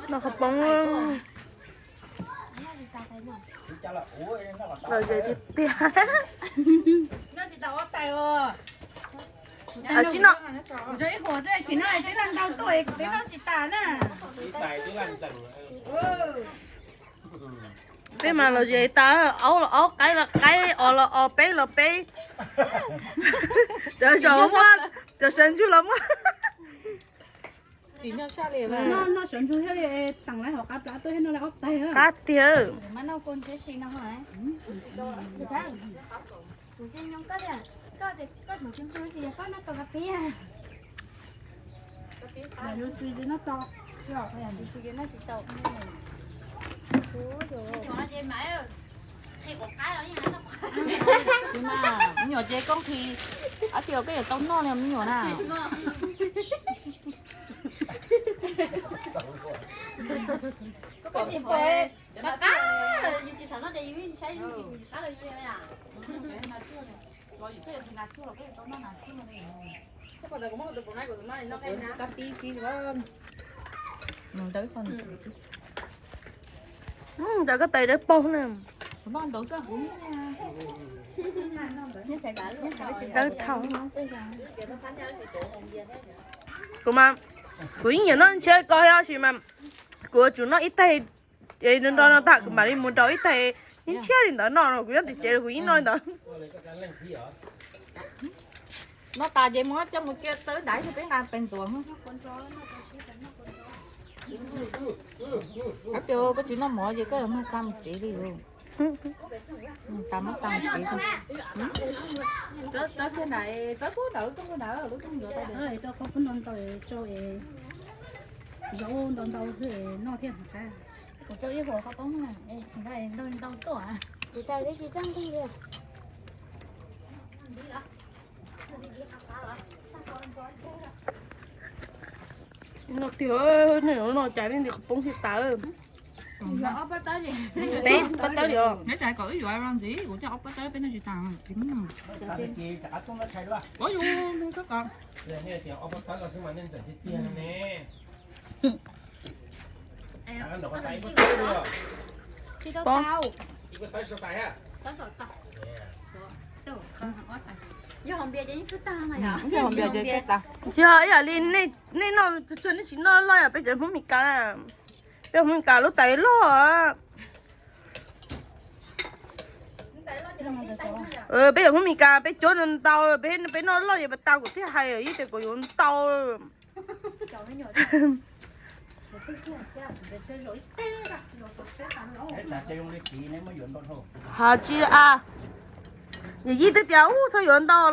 Noj qhov poob. Los ze tiag tiag. Tsis noj. Peb mas los ze tas, aub los aub, qaib los qaib, os los os, peb los peb. Cov zaum muaj, cov sawv ntsug los muaj. Noj sawv ntsug thiaj li teem lawv hauv qab plab tuaj thiab noj lawv ob tais. Qab tiag. Me nyuam ces koj nqhis, ab tsi koj yuav tau noj li me nyuam na. Ntawd koj tais dawb paug na. Dawb thaum. Kuv mas, kuv yeej nyiam noj ntshiab ko thiab tab sis mas kuv yuav tsum noj ib tais, es nrog no tag kuv mam li mus rau ib tais ntshiab li ntawd noj no, kuv nyob tim tsev kuv yeej noj li ntawd. Noj tas ces muab coj mus cia tawb daiv thiab peb nqa pes ntxuav. Ab tsi koj tsis noj mov ces koj yuav mag xa mus tsev li. Tas muab xa mus tsev. Rau qhov pub ntau ntau, rau zaub ntau ntau noj thiab hov qab. Kuv rau ib huam qhov poob na, ntau ntau tuaj. Kuv tas li tsis txaj nqig li. No tiag, nej yuav no cas nej qhov poob thiaj tas. Peb pob tawb li os. Neb tas kom wb yuav ntxiv, kuv coj ob pob tawb peb noj tsis tas. Ua yus nug koj kom. Pob. Tsis yog ib yam li nej noj tsuag tsuag nej tsis noj loj yom, peb cov Hmoob Mes Kas na, peb Hmoob Mes Kas lub tais loj. Peb cov Hmoob Mes Kas peb cuab ntau, peb noj loj ces pas tas kuv thiaj hais ib tias kuv yuav ntau. Hais tsis a, yawm yij twb tias ub txhob yuav ntau